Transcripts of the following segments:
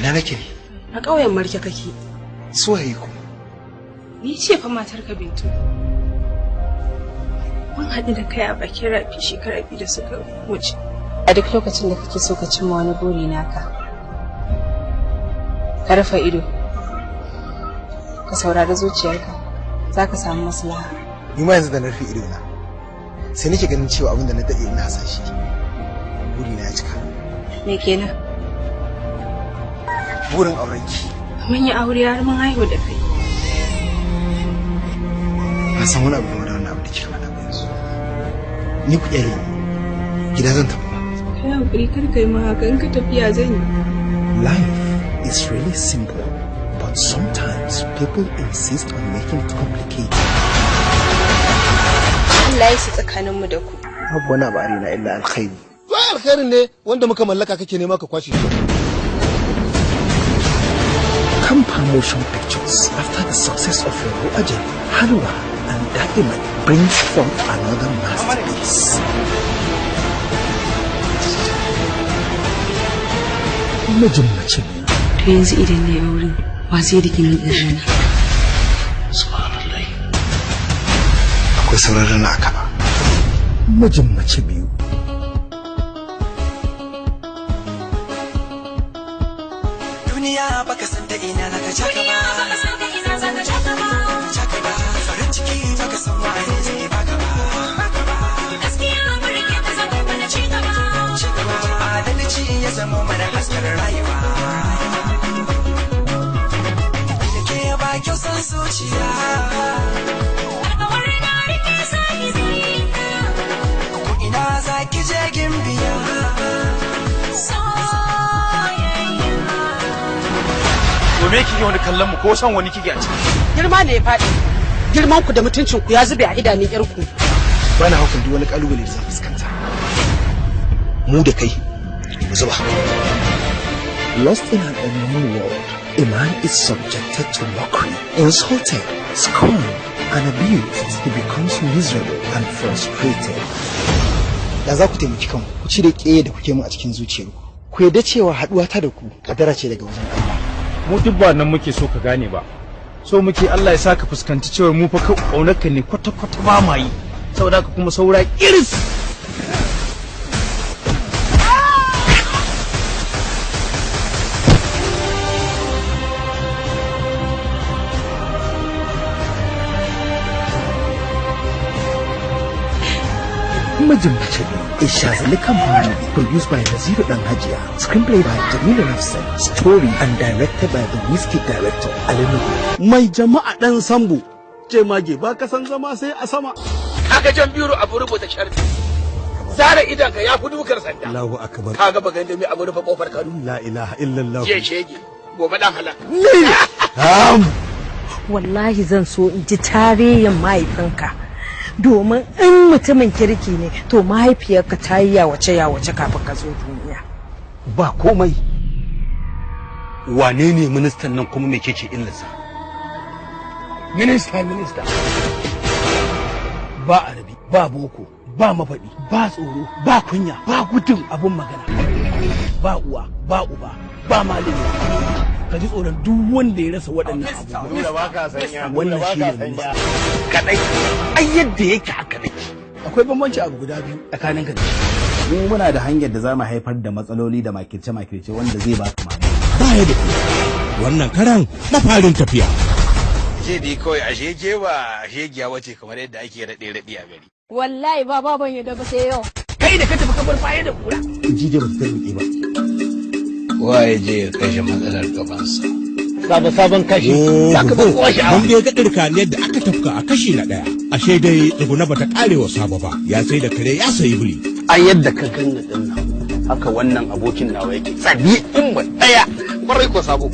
Ina nake ne? A ƙauyen Marke kake. Suwaye ku? Ni ce fa matarka Bintu. Mun haɗu da kai a bakin rafi shekara 2 da suka wuce. A duk lokacin da kake so ka cimma wani buri naka, ka rufe ido, ka saurari zuciyarka, za ka samu maslaha. Ni ma yanzu da na rufe ido na, sai nake ganin cewa abin da na daɗe ina hasashe, buri na ya cika. Me kenan? Burin aurenki. Mun yi aure har mun haihu da kai. Ban san wani abu game da wannan abu da kika faɗa ba yanzu. Ni ku ƙyale ni, gida zan tafi. Kai hakuri kar kai ma haka, in ka tafiya zan yi. Life is really simple, but sometimes people insist on making it complicated. Allah ya ci tsakaninmu da ku. Babu wani abu a raina illa alkhairi. To ai alkhairin ne wanda muka mallaka kake nema ka kwashe shi. Kampa Motion Pictures, after the success of Rabo Ajali, Halwa, and Da'iman, brings forth another masterpiece. Mijin mace biyu. To yanzu idan na yi aure, wa zai rike min ɗan? Subhanallah. Akwai sauran rana a kaba. Mijin mace biyu. Duniya baka san ta ina zaka jaka ba. Jaka ba. Farin ciki baka san waye zai baka ba. Gaskiya mun rike ta zama mana ci gaba. Ci gaba. Adalci ya zama mana hasken rayuwa. Da ke ba kyau san zuciya. Alƙawar na rike sahibi. Ko ina za ki je gimbiya. Soyayya. To me kike wani kallon mu ko san wani kike a ciki? Girma ne ya faɗi. Girman ku da mutuncin ku ya zube a idanun yar ku. Bana hukun duk wani kalubale da zan fuskanta. Mu da kai mu zuba. Lost in an unknown world, a man is subjected to mockery, insulted, scorned, and abused. He becomes miserable and frustrated. Da za ku taimaki kanku, ku cire ƙeye da kuke mu a cikin zuciyarku. Ku yarda cewa haɗuwa ta da ku kadara ce daga wajen Allah. Mu duk ba nan muke so ka gane ba. So muke Allah ya sa ka fuskanci cewa mu fa ƙaunarka ne kwata-kwata ba ma yi. Saboda haka kuma saura iris. Mijin mace biyu, a Shazali Kampa movie produced by Naziru Dan Hajiya, screenplay by Jamilu Nafsan, story and directed by the Whiskey director Ali Nuhu. Mai jama'a ɗan sambo, jemage ba ka san zama sai a sama. Kaga jan biro abu rubuta sharti. Zara idan ka ya fi dukar sanda. Allahu akbar. Kaga bagan da mai abu rufe kofar Kano. La ilaha illallah. Je shege, gobe dan halak. Am. Wallahi zan so in ji tarihin mahaifinka. Domin in mutumin kirki ne, to mahaifiyarka ta yi yawace yawace kafin ka zo duniya. Ba komai. Wane ne ministan nan kuma mecece illarsa? Minista, minista. Ba arabi, ba boko, ba mafaɗi, ba tsoro, ba kunya, ba gudun abun magana. Ba uwa, ba uba, ba malami. Ka ji tsoron duk wanda ya rasa waɗannan abubuwa. Wannan shi ne minista. Kaɗai, ai yadda yake haka nake. Akwai bambanci abu guda biyu tsakanin ka da shi. Mu muna da hanyar da za mu haifar da matsaloli da makirce-makirce wanda zai baka mamaki. Baya da kura. Wannan karan mafarin tafiya. Je dai kawai ashe ke ba shegiya wace kamar yadda ake raɗe raɗe a gari. Wallahi ba ban yadda ba sai yau. Kai da ka tafi ka bar baya da kura. Jije ba ta tarbiƙe ba. Waye je ya kashe matsalar gabansa. Sabon sabon kashi. Za ka fi kowa sha'awa. Mun dai ga ɗirkaniyar da aka tafka a kashi na ɗaya. Ashe dai tsuguna bata ƙare wa Sabo ba. Ya sai da kare ya sayi biri. Ai yadda ka ganni din nan, haka wannan abokin nawa yake. Tsabi in ba ɗaya. Kwarai ko Sabo.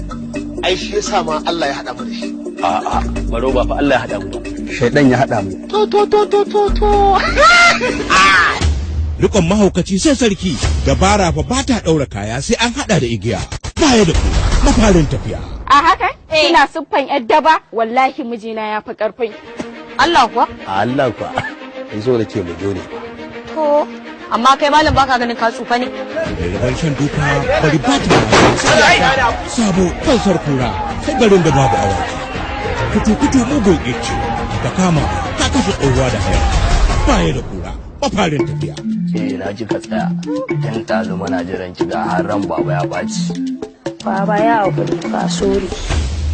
Ai shi yasa ma Allah ya haɗa mu da shi. A'a, baro ba fa Allah ya haɗa mu ba. Shaidan ya haɗa mu. To to to to to to. Rikon mahaukaci sai sarki, dabara fa ba ta ɗaura kaya sai an haɗa da igiya. Baya da kura, mafarin tafiya. A haka? Kina siffan yar daba? Wallahi mijina ya fi karfin. Allah kuwa? Allah kuwa. In so da ke mu jo ne. To, Amma kai malam baka ganin ka tsufa ne? Mai rabon shan duka bari ba ta sabo fansar kura sai garin da babu awaki. Kutu-kutu mugun icce da kama ka kashe tsohuwa da haya. Baya da kura mafarin tafiya. Eh na ji ka tsaya tun ɗazu muna jiran ki ga har ran baba ya ɓaci. Baba ya haƙuri ba sori.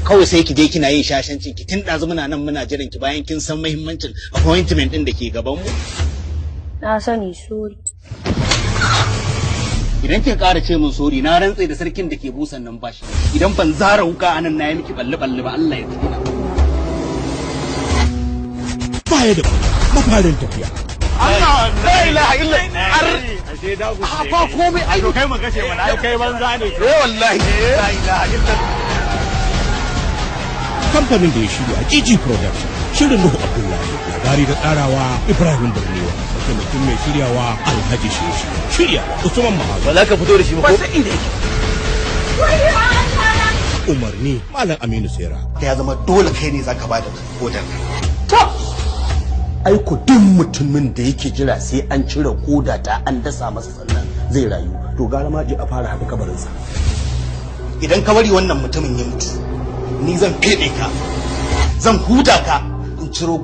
Kawai sai ki je kina yin shashancin ki tun ɗazu muna nan muna jiran ki bayan kin san muhimmancin appointment ɗin da ke gaban mu. Na sani sori. Idan kin ƙara ce min sori na rantse da sarkin da ke busan nan bashi. Idan ban zara wuka anan na yi miki balle balle ba Allah ya tsina. Baya da mafarin tafiya. Allah la ilaha illa ar ba komai ai kai mu kashe mana ai kai banza ne eh wallahi la ilaha illa. Kamfanin da ya shirya GG Production, shirin Nuhu Abdullahi, labari da tsarawa Ibrahim Birniwa, mataimakin mai shiryawa Alhaji Sheshi, shirya Usman Mahazu. Ba za ka fito da shi ba ko? Ba inda yake. Umarni Malam Aminu Sera. Ya zama dole kai ne zaka bada kodar. Aiko duk mutumin da yake jira sai an cire koda ta an dasa masa sannan zai rayu, to gara ma je a fara haɗa kabarinsa. Idan ka bari wannan mutumin ya mutu, ni zan fede ka, zan huda ka, in ciro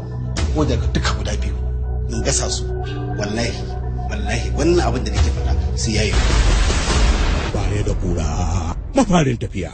kodar ka duka guda biyu, in gasa su. Wallahi, wallahi wannan abin da nake faɗa sai yayi. Baya da kura mafarin tafiya.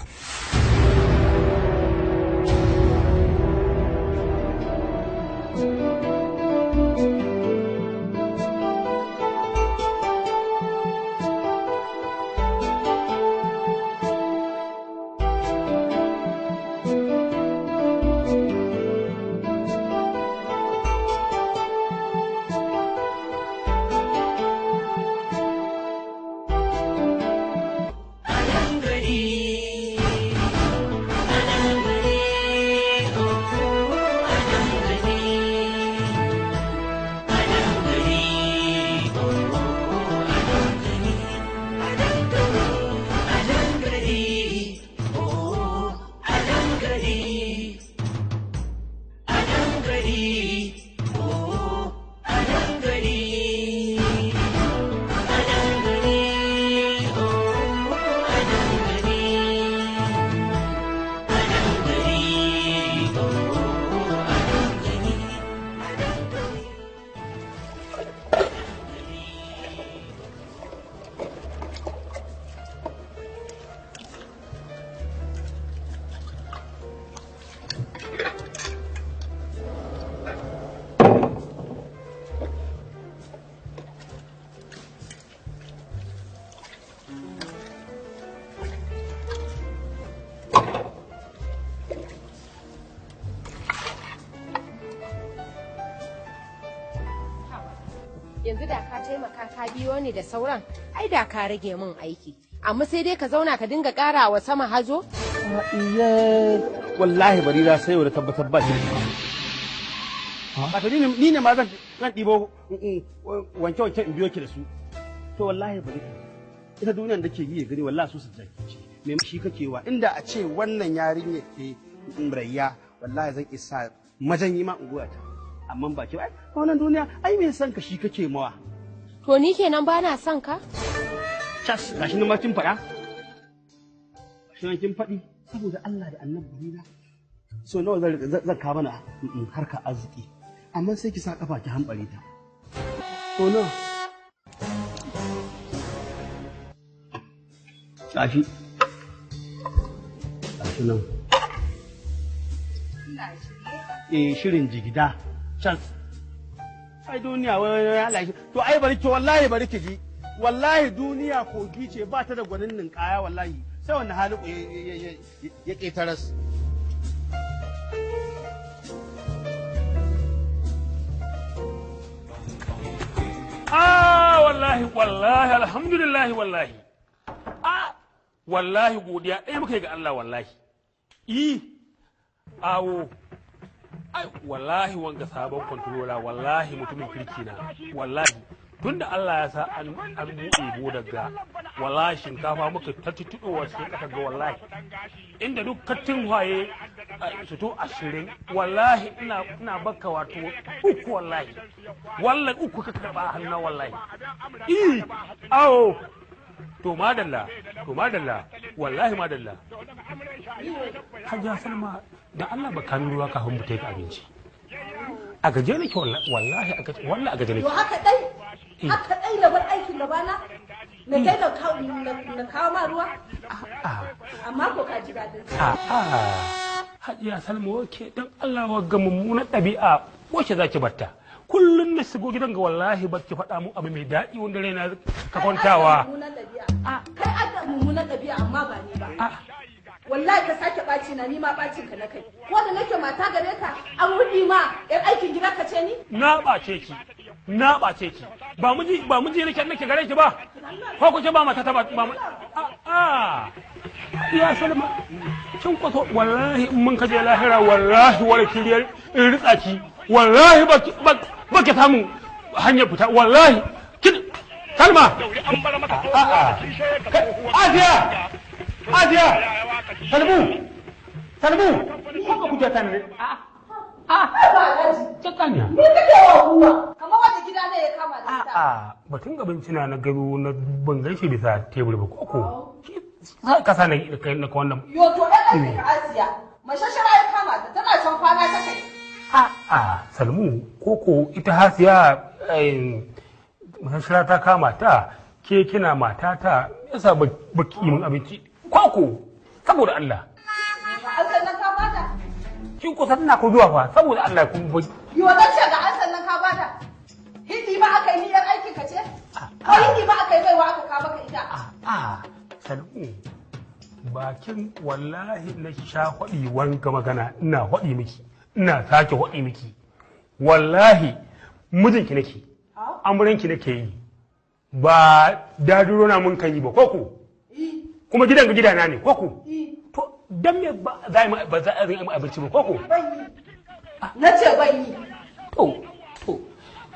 Yanzu da ka taimaka ka biyo ni da sauran, ai da ka rage min aiki. Amma sai dai ka zauna ka dinga ƙara wa sama hazo? Iye, wallahi barira sai yau da tabbatar ba shi. Wato ni ne ma zan ɗibo wanke wanke in biyo ki da su. To wallahi bari ita duniyar da ke yi gani wallahi su jaki ce. Me shi kake wa inda a ce wannan yarinya ke rayya wallahi zan isa majanyi ma in goya ta. Amma ba ke ba wannan duniya ai me son ka shi kake mawa. To ni kenan ba na son ka? Cas gashi nan ma kin faɗa. Gashi nan kin faɗi saboda Allah da Annabi barira. So nawa zan ka mana harka arziki. Amma sai ki sa kafa ki hambare ta. So nawa? Gashi. Gashi nan. Eh shirin jigida. Chance. Ai duniya wai Allah shi. To ai bari ki wallahi bari ki ji. Wallahi duniya kogi ce ba ta da gwanin ninkaya wallahi. Sai wannan hali ya ƙetaras. Ah wallahi wallahi alhamdulillah wallahi. Ah wallahi godiya ɗaya muka yi ga Allah wallahi. I awo ai wallahi wanga sabon controller wallahi mutumin kirki na wallahi tunda Allah ya sa an buɗe bodar ga wallahi shinkafa muka ta tuttuɗowa cikin ƙasar ga wallahi inda duk kattin waye Suto 20 wallahi ina baka wato 3 wallahi. Wallahi 3 ka karba a hannun wallahi. Eh awo to madalla wallahi madalla. Hajiya Salma da Allah ba kanu ruwa kafin mu tafi abinci. A gaje nake wallahi a gaje wallahi a gaje nake. To haka dai na bar aikin gabana na kai na kawo ma ruwa. Amma ko ka ji dadin. A'a Hajiya Salma wake dan Allah wagga mummunan ɗabi'a wace zaki batta. Kullun na shigo gidan ga wallahi ba ki faɗa mu abu mai daɗi wanda raina ka kwantawa. Kai adda mummunan ɗabi'a amma ba ni ba. Wallahi ka sake ɓaci na ni ma ɓacin ka na kai. Ko da nake mata gare ka an rudi ma yar aikin gida ka ce ni? Na ɓace ki. Na ɓace ki. Ba miji nake gare ki ba. Ko ku ce ba mata ta ba a ya Salma kin kwaso wallahi in mun kaje lahira wallahi wala kiriyar in ritsa ki wallahi ba ki samu hanyar fita wallahi kin Salma a'a Asiya Asiya Salmu Salmu ko ba ku jata ne a cakanya ni kake wa kuwa kamar wanda gida ne ya kama da ita a batun abinci na gado na ban gaishe bisa tebur ba ko ka sa na kai na wannan yo to dan aikin ka Asiya mashashara ya kama ta tana can kwana ta kai a Salmu koko ita Hasiya mashashara ta kama ta ke kina mata ta yasa baki yi min abinci koko saboda Allah an sannan ka bata kin kusa tana ko zuwa fa saboda Allah kun bai yo dan ce ga an sannan ka bata hindi ma aka yi niyyar aikin ka ce ko hindi ma aka yi baiwa aka ka maka ita a Salmu bakin wallahi na sha hwaɗi wanga magana ina hwaɗi miki ina sake hwaɗi miki wallahi mijinki nake amuranki nake yi ba daduro na mun kan yi ba koko kuma gidan ga gidana ne koko to dan me ba za ba za a yi abinci ba koko na ce ban yi to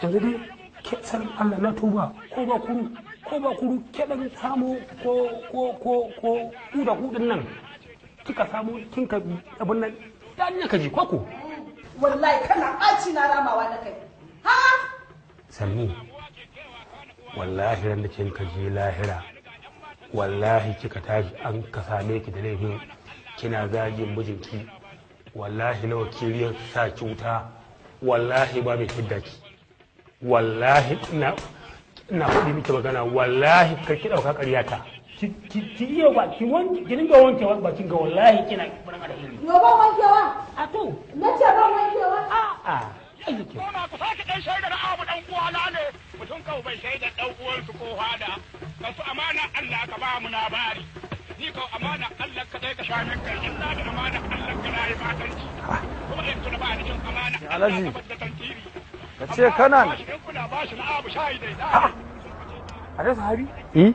yanzu dai ke san Allah na tuba ko ba kuru ke dan samu ko kuda kudin nan kika samu kinka abin nan dan ne ka ji koko wallahi kana ɓaci na ramawa na kai ha Salmu wallahi ran da kinka je lahira wallahi kika tashi an ka same ki da laifin kina zagin mijinki wallahi nawa kiriyar sa ki wuta wallahi ba mai fidda ki wallahi ina faɗi miki magana wallahi kar ki ɗauka ƙarya ta ki iya ba ki wanke ki dinga wanke bakin ga wallahi kina barin alheri yo ban wankewa a to na ce ban wankewa a a aiki ku sake dan shaidar abu dan uwana ne mutum kawai bai shaidar dan uwansu ko hada ka su amana Allah ka ba mu labari ni ko amana Allah ka dai ka sha min kai illa da amana Allah ka rayi matanci kuma in tuna ba ni jin amana Allah ka bada tantiri ka ce kana ne kuna ba shi na abu shayi dai da a da sahabi eh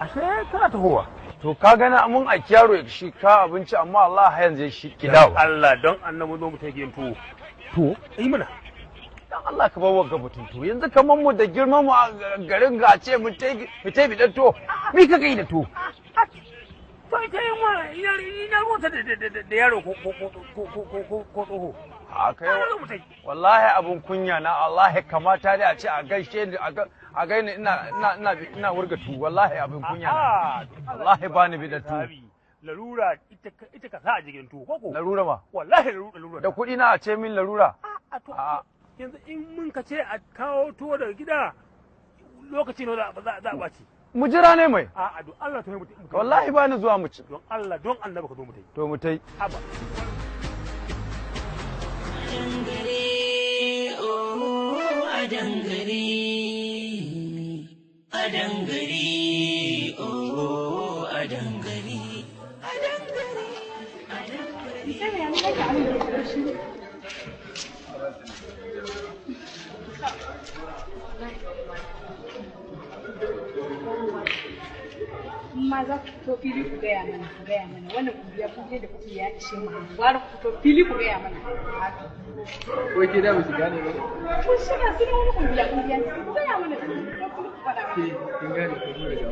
ashe kana tahowa to ka gana mun aiki yaro ya shi ka abinci amma Allah har yanzu shi ki dawo Allah don annabi zo mu ta gidan tuwo tuwo eh mana dan Allah ka bar wanka batun tuwo yanzu kamar mu da girman mu a garin ga ce mu tai bidan tuwo mi ka kai da tuwo to ita yin wa ina ruwanta da yaro ko ko tsoho a kai wallahi abun kunya na wallahi kamata dai a ce a gaishe ni a gaini ina ina ina ina wurga tu wallahi abun kunya na wallahi ba ni bidan tuwo larura ita ka sa a jikin tuwo ko larura ma wallahi larura da kuɗi na a ce min larura a to yanzu in mun ka ce a kawo tuwo daga gida lokaci ne za a ɓaci mu jira ne mai a'a don Allah to mu wallahi ba ni zuwa mu ci don Allah don annabi ka zo mu tai to mu tai haba dangare oh a dangare a dangare oh a dangare a dangare a dangare Ma za ku fito fili ku gaya mana ku gaya mana wannan kungiya kungiya da kuke ya ishe mu gwara ku fito fili ku gaya mana ko ke da mu shiga ne ba ku shiga sun wani kungiya kungiya ku gaya mana ku faɗa ke kin gane ko mu daga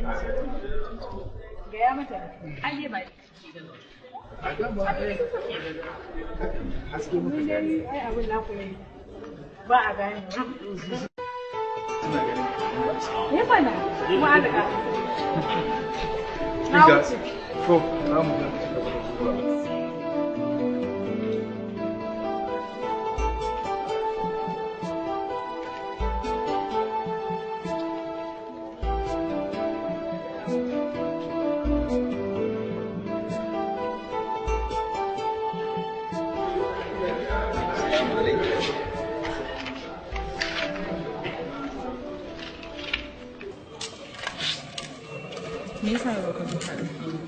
gaya mata ai ba A dama ai haske muka gane. Ai abin naku ne. Ba a gane. Ina ganin Ni mana kuma an riga. Na wuce. To, za mu je mu ci gaba da zuwa. Me yasa yau ka zo ka ɗauke ni?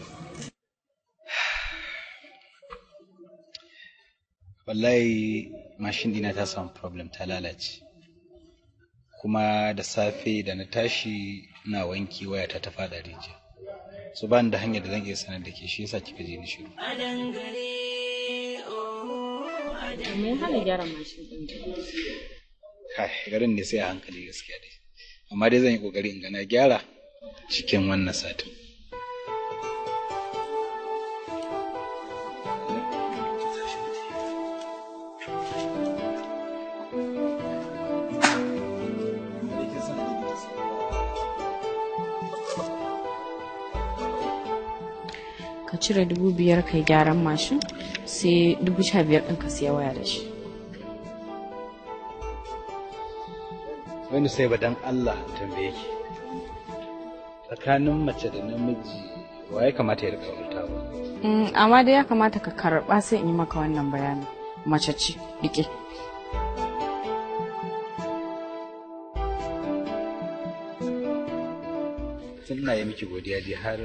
Wallahi mashin dina ta samu problem, ta lalace. Kuma da safe da na tashi ina wanki, wayata ta fada rijiya. So ba ni da hanyar da zan iya sanar da ke, shi yasa kika je ni shiru. Me ya hana gyara mashin ɗin? Kai, garin ne sai a hankali gaskiya dai. Amma dai zan yi kokari in ga na gyara cikin wannan satin. Ka cire 5,000 kai gyaran mashin, sai 15,000 ɗin ka siya waya da shi. Wani sai ba dan Allah tambaye ki. Tsakanin mace da namiji wa ya kamata ya rika hutawa? Amma dai ya kamata ka karɓa sai in yi maka wannan bayanin. Mace ce, riƙe. Tun ina yi miki godiya dai har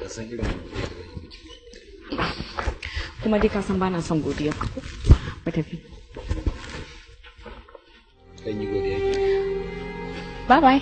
da san irin godiya da zan yi miki. Kuma dai ka san bana son godiya. Mu tafi. Zan yi godiya ki. Bye bye.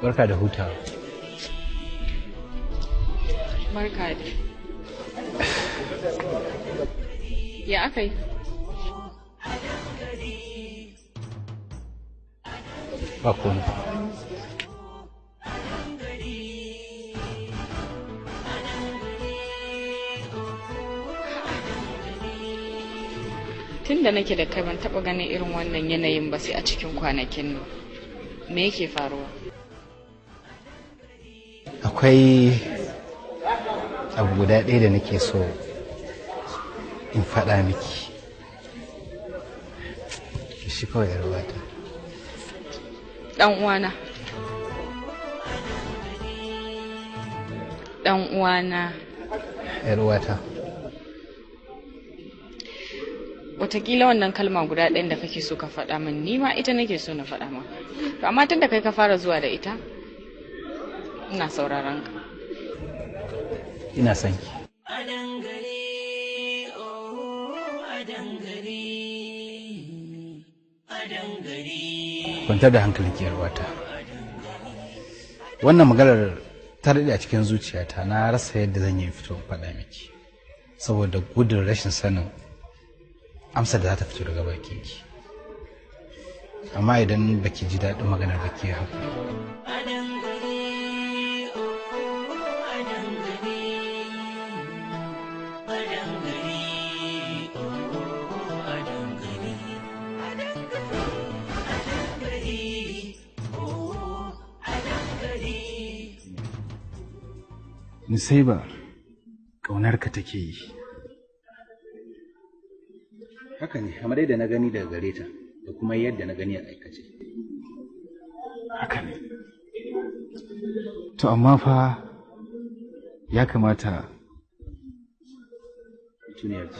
Barka da hutawa. Barka dai. Ya aka yi? Ba komai. Tun da nake da kai ban taɓa ganin irin wannan yanayin ba sai a cikin kwanakin nan. Me yake faruwa? Akwai abu guda ɗaya da nake so in faɗa miki. Shi kawai yar uwata. Dan uwana. Dan uwana. Yar uwata. Wataƙila wannan kalma guda ɗayan da kake so ka faɗa min, ni ma ita nake so na faɗa maka. To amma tun da kai ka fara zuwa da ita, ina sauraron ka. Ina son ki. Kwantar da hankalinki yar uwata. Wannan maganar ta daɗe a cikin zuciyata, na rasa yadda zan yi in fito in faɗa miki. Saboda gudun rashin sanin amsar da za ta fito daga bakinki. Amma idan baki ji daɗin maganar ba ki yi haƙuri. Nusaiba ƙaunarka take yi. Haka ne, kamar yadda na gani daga gare ta da kuma yadda na gani a aikace. Haka ne. To amma fa ya kamata mutuniyar ce.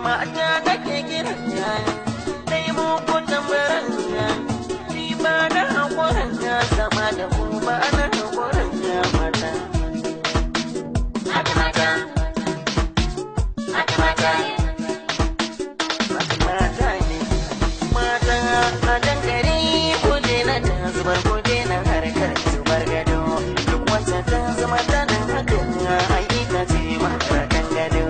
Mata nake kiranta, taimako tambaranta, ni ba na haƙuranta, zama da ku ba na haƙuranta mata. Mata mata, mata mata, mata mata ne, mata a dangare kuje na ta zubar kuje na harkar zubar gado, duk wacce ta zama tana hakan ai ita ce marakan gado.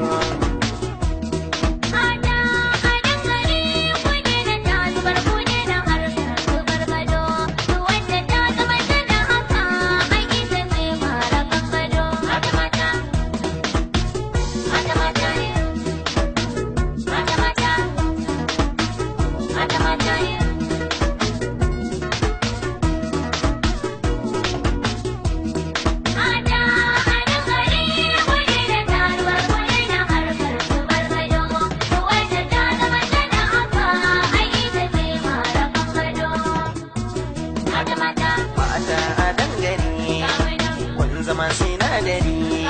Zama sinadari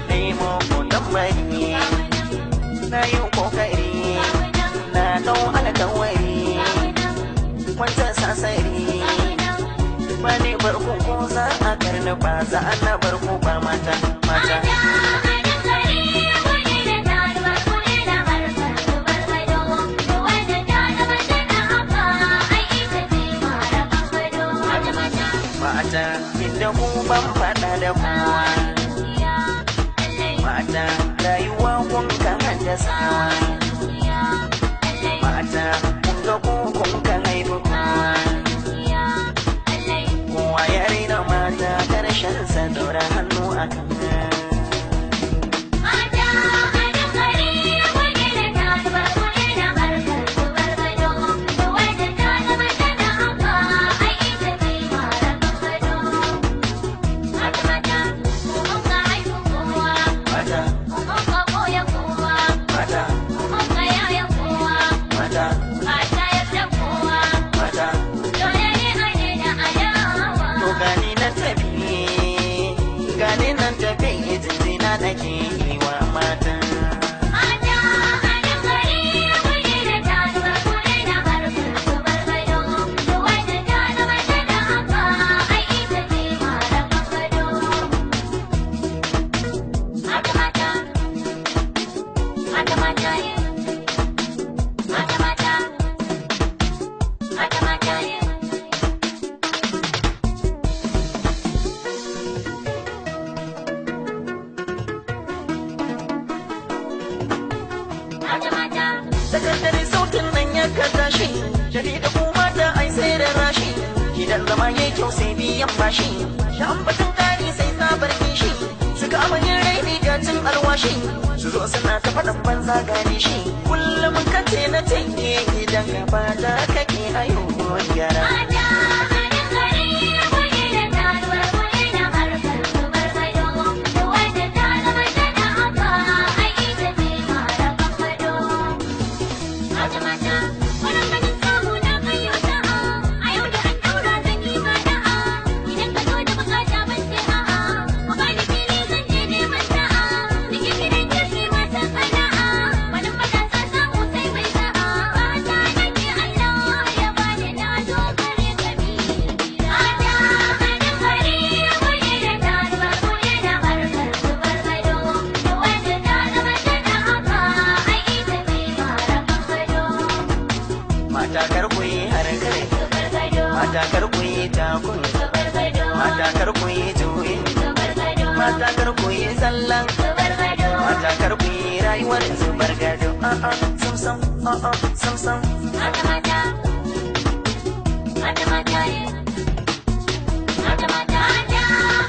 nemo ko tambari na yi kokari na dau alkawari kwanta sasari ba ne barko ko za a karni ba za a na barko ba mata mata. Mata inda ku ban faɗa da kowa mata rayuwa kun ka haddasawa mata kun ga ku kun ka haifi kowa kowa ya raina mata karshen sa daura hannu a kan. Sakandare sautin nan ya ka tashi, jarida ko mata ai sai da rashi, gidan zama yayi kyau sai biyan bashi, da ambaton kari sai sabar kishi, su kama yin raini ga cin alwashi, su zo suna ta faɗan banza gane shi, kullum ka ce na tanye gidan gaba da kake ayo gyara. yi juye. Mata kar ku yi zallan. Mata kar ku yi rayuwar zubar gado. A'a sam sam a'a sam sam. Mata mata. Mata mata ye. Mata mata mata.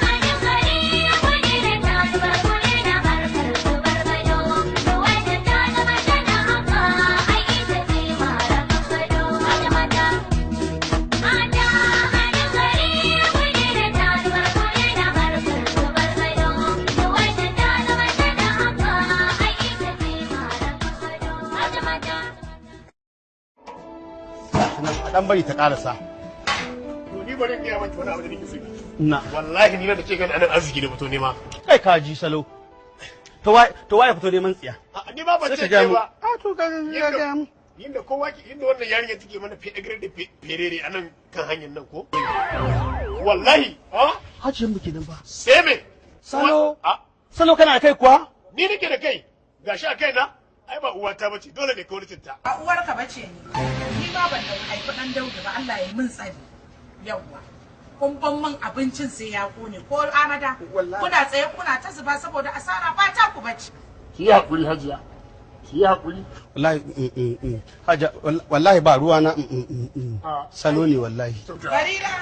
A gari kuli da ta zubar kuli da harkar zubar gado. Wadda ta zama tana haka ai ita ce mara kan gado. Mata mata. Mata a gari kuli da ta zubar kuli da harkar zubar gado. Wadda ta zama tana haka ai ita ce mara kan gado. Mata mata. A dan bari ta karasa. To ni bari in gaya maki wani abu da nake so. Na. Wallahi ni na da ke gani anan arziki ne fito nema. Kai ka ji salo. To wai to waye fito neman tsiya? Ni ba ban Sai ce ka gaya ke mu. ba. A to ka ga ga mu. Inda kowa ke inda wannan yarinya take mana fegre da ferere anan kan hanyar nan ko? Wallahi, ha? Hajiyan mu kenan ba. Sai me? Salo. Salo kana da kai kuwa? Ni nake da kai. Gashi a kaina. Ai ba uwata bace, dole ne kawai ta. A uwarka bace ni. Ni ma ban da haifi dan Daudu ba, Allah ya min tsari. Yawwa. Kun ban min abincin sai ya kone ko Amada. Kuna tsaye kuna ta zuba saboda asara ba ta ku bace. Ki yi hakuri Hajiya. Ki yi hakuri. Wallahi Hajiya wallahi ba ruwa na. Salo ne wallahi. Barira.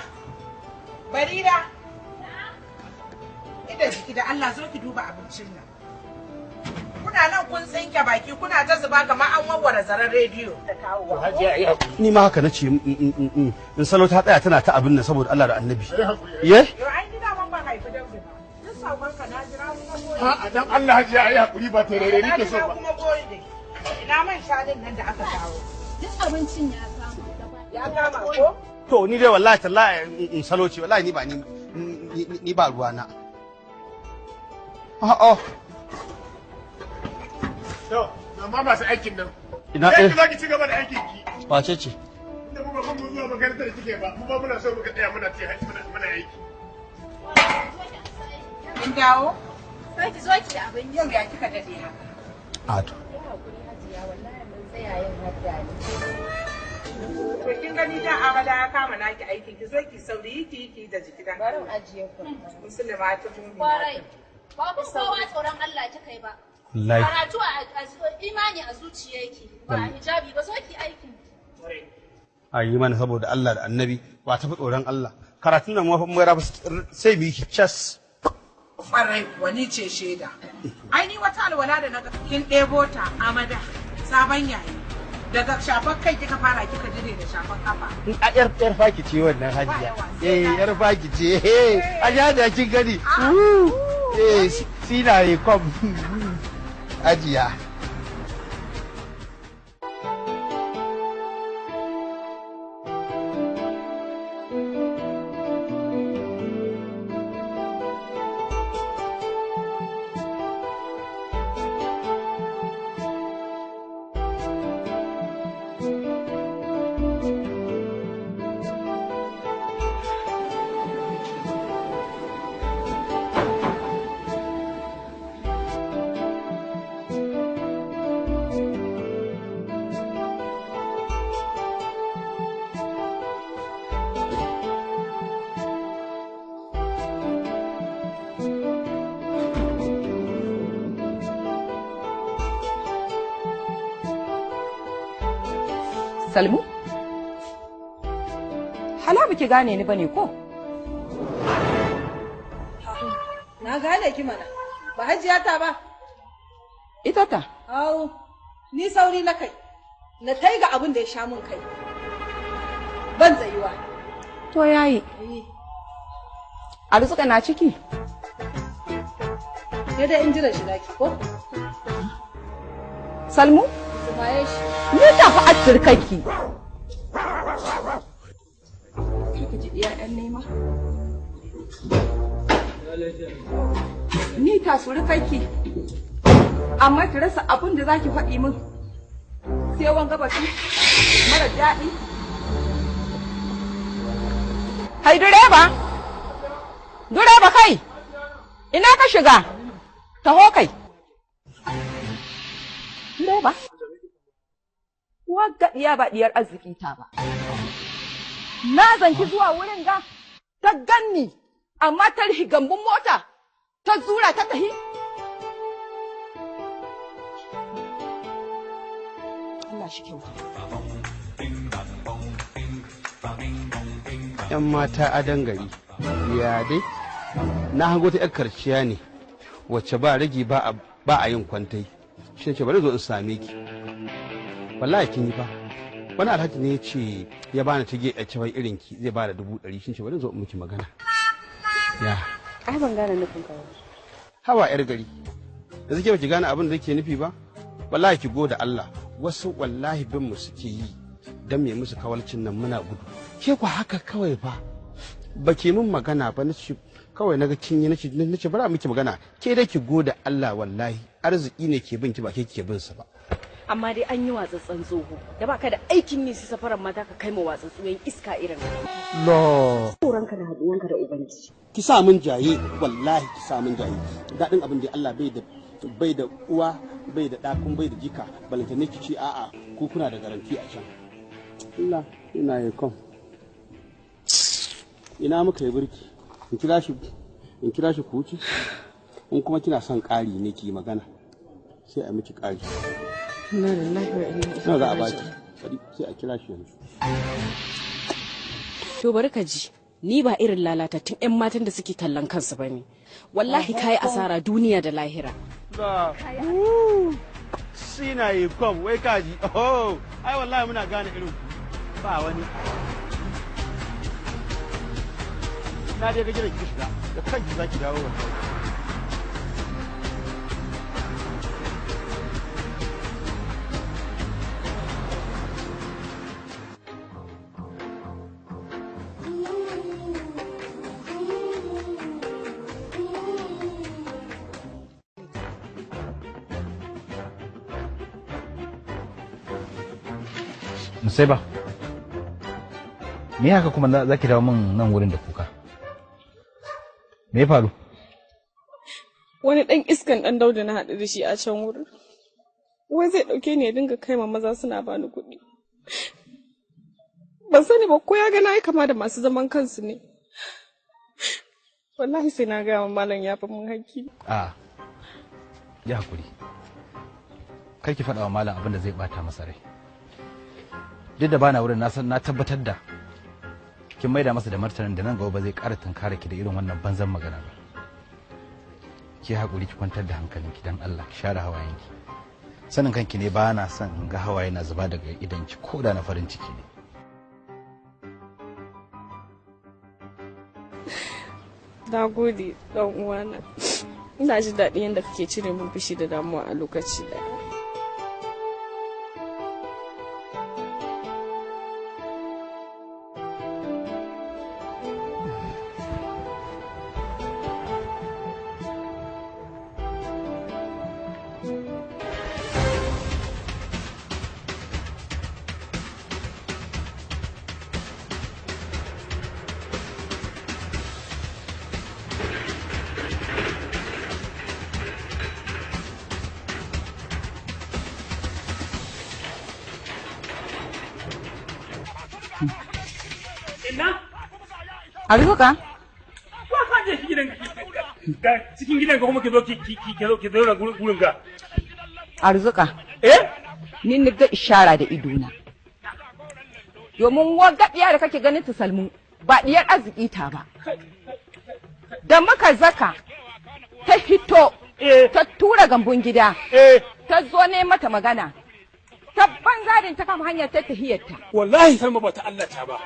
Barira. Ida jiki da Allah zo ki duba abincin nan. Kuna nan kun tsinke baki kuna ta zuba kamar an warware zaren rediyo. Hajiya yi hakuri. Ni ma haka nace in salo ta tsaya tana ta abin nan saboda Allah da Annabi. Ye? Yo ai ni daman ban haifi Daudu ba. Duk sakon ka na jira kuma goyi. A'a dan Allah Hajiya yi hakuri ba terere nake so ba. Kuma goyi. Ina man shanun nan da aka kawo. Duk abincin ya kama. Ya kama ko? To ni dai wallahi tallahi in salo ce wallahi ni ba ni ni ba ruwa na. A'a. To, amma masu aikin nan. Ina Sai eh. ki za ki ci gaba da aikin ki. Wace ce? Inda mu ba mun zuwa makarantar da kike ba, mu ba muna so muka tsaya muna ce muna muna aiki. Kin dawo? Sai ki zo ki da abin Yau ya kika dade haka. A to. To kin gani da Amada ya kama naki aikin ki zo ki sauri ki yi ki da jiki dan. Bari in ajiye ku. Musulma ta mumina. Kwarai. Ba kun kowa tsoron Allah kika yi ba. Wallahi. Karatu a imani a zuciya yake ba a hijabi ba zo ki aikin. A yi mana saboda Allah da Annabi ba tafi tsoron Allah. Karatun nan mafi mara sai mu yi cas. Kwarai wani ce shaida. Ai ni wata alwala da naga kin ɗebo ta Amada sabon yayi. Daga shafar kai kika fara kika dire da shafar kafa. A yar yar faki ce wannan hajiya. Eh yar faki ce. Eh a da kin gani. Eh sinaye kom. Hajiya. Salmu? Hala biki gane ni bane ko? Na gane ki mana. Ba hajiya ta ba. Ita ta. Au, ni sauri na kai. Na tai ga abin da ya sha mun kai. Ban tsayuwa. To yayi. Arzuka na ciki? Sai dai in jira shiga ki ko? Salmu? Zubaye shi. Ni tafi asirkaki. Kika ji iya ɗan nema? Ni ta surukarki. Amma ki rasa abin da zaki faɗi min. Sai wanga batu mara daɗi. Hai direba! Direba kai! Ina ka shiga? Taho kai! Direba! Wagga ɗiya ba ɗiyar arziki ta ba. Na zanki zuwa wurin ga, ta ganni Amma ta rihi gambun mota ta zura ta tahi. Allah shi kyauta. Yan mata a dangare ya dai na hango ta yar karciya ne wacce ba ragi ba a yin kwantai, shi ce bari zo in same ki. Wallahi kin yi fa. Wani alhaji ne ya ce ya bani tage a cewa irin ki zai bada 100,000, shi ce bari zo in miki magana. Ya ai ban gane nufin ka ba. Hawa yar gari, da suke baki gane abin da nake nufi ba. Wallahi ki goda Allah, wasu wallahi bin mu suke yi dan me musu kawalcin nan muna gudu. Ke ku haka kawai fa ba ke min magana ba, nace kawai naga kin yi, nace bara miki magana. Ke dai ki goda Allah, wallahi arziki ne ke bin ki ba ke ke bin sa ba. Amma dai an yi watsatsan tsoho da baka da aikin yi sai safaran mata ka kai ma watsatsuyen iska irin lo. Tsoronka da haɗuwanka da ubangiji. Ki sa min jaye, wallahi ki sa min jaye. Daɗin abin da Allah bai da uwa bai da ɗa kun bai da jika, balanta ne ki ce a'a ku kuna da garanti a can. Allah ina yi kom. Ina muka yi birki, in kira shi ku wuce. In kuma kina son ƙari ne ki magana sai a miki ƙari. Inna lillahi wa inna ilaihi Nawa za a baki? raji'un. Bari sai a kira shi yanzu. To bari ka ji, ni ba irin lalatattun 'yan matan da suke tallan kansu ba ne. Wallahi kayi asara duniya da lahira. Sina yi kom wai kaji. Oh, ai wallahi muna gane irin ku. Ba wani. Na dai ga gidan ki shiga, da kanki zaki dawo wallahi. Musaiba, me haka kuma za ki dawo min nan wurin da kuka? Me ya faru? Wani ɗan iskan ɗan Dauda na haɗu da shi a can wurin. Wai zai ɗauke ni ya dinga kai ma maza suna bani kuɗi. Ban sani ba ko ya ga na yi kama da masu zaman kansu ne. Wallahi sai na gaya wa malam ya fi mun hakki. A, ya hakuri. Kar ki faɗa wa malam abin da zai ɓata masa rai. Duk da bana wurin, na san na tabbatar da kin maida masa da martanin da nan gaba ba zai ƙara tunkara ki da irin wannan banzan magana ba. Ki haƙuri, ki kwantar da hankalinki dan Allah, ki share hawayenki. Sanin kanki ne ba na son in ga hawaye na zuba daga idanki ko da na farin ciki ne. Na gode ɗan uwana. Ina jin daɗin yadda kake cire min fushi da damuwa a lokaci ɗaya. Ina? Arzuka? Wa ka je shi gidan ga cikin gidan ka kuma ki zo ki ki ki zo ki zauna gurin ga. Arzuka. Eh? Ni ni ga ishara da idona. Domin wagga ɗiya da kake ganin ta Salmu ba diyar arziki ta ba. Da muka zaka ta hito ta tura gambun gida. Ta zo ne mata magana. Ta banza ta kama hanyar ta tahiyarta. Wallahi Salma ba ta Allah ta ba.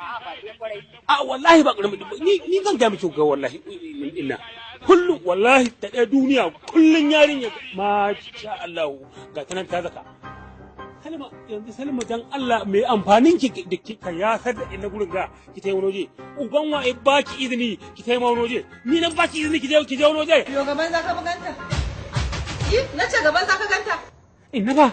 A wallahi ba karamin ni zan ga miki ga wallahi ina. Kullum wallahi ta ɗaya duniya kullum yarinya ma sha Allah ga ta nan ta zaka. Salma yanzu Salma dan Allah mai amfanin ki da kika ya sar da ina gurin ga ki tayi wani waje. Uban wa ba ki izini ki tayi wani waje. Ni nan ba ki izini ki je wani waje. Yo gaban za ka ganta? Yi, na ce gaban za ka ganta. Ina ba.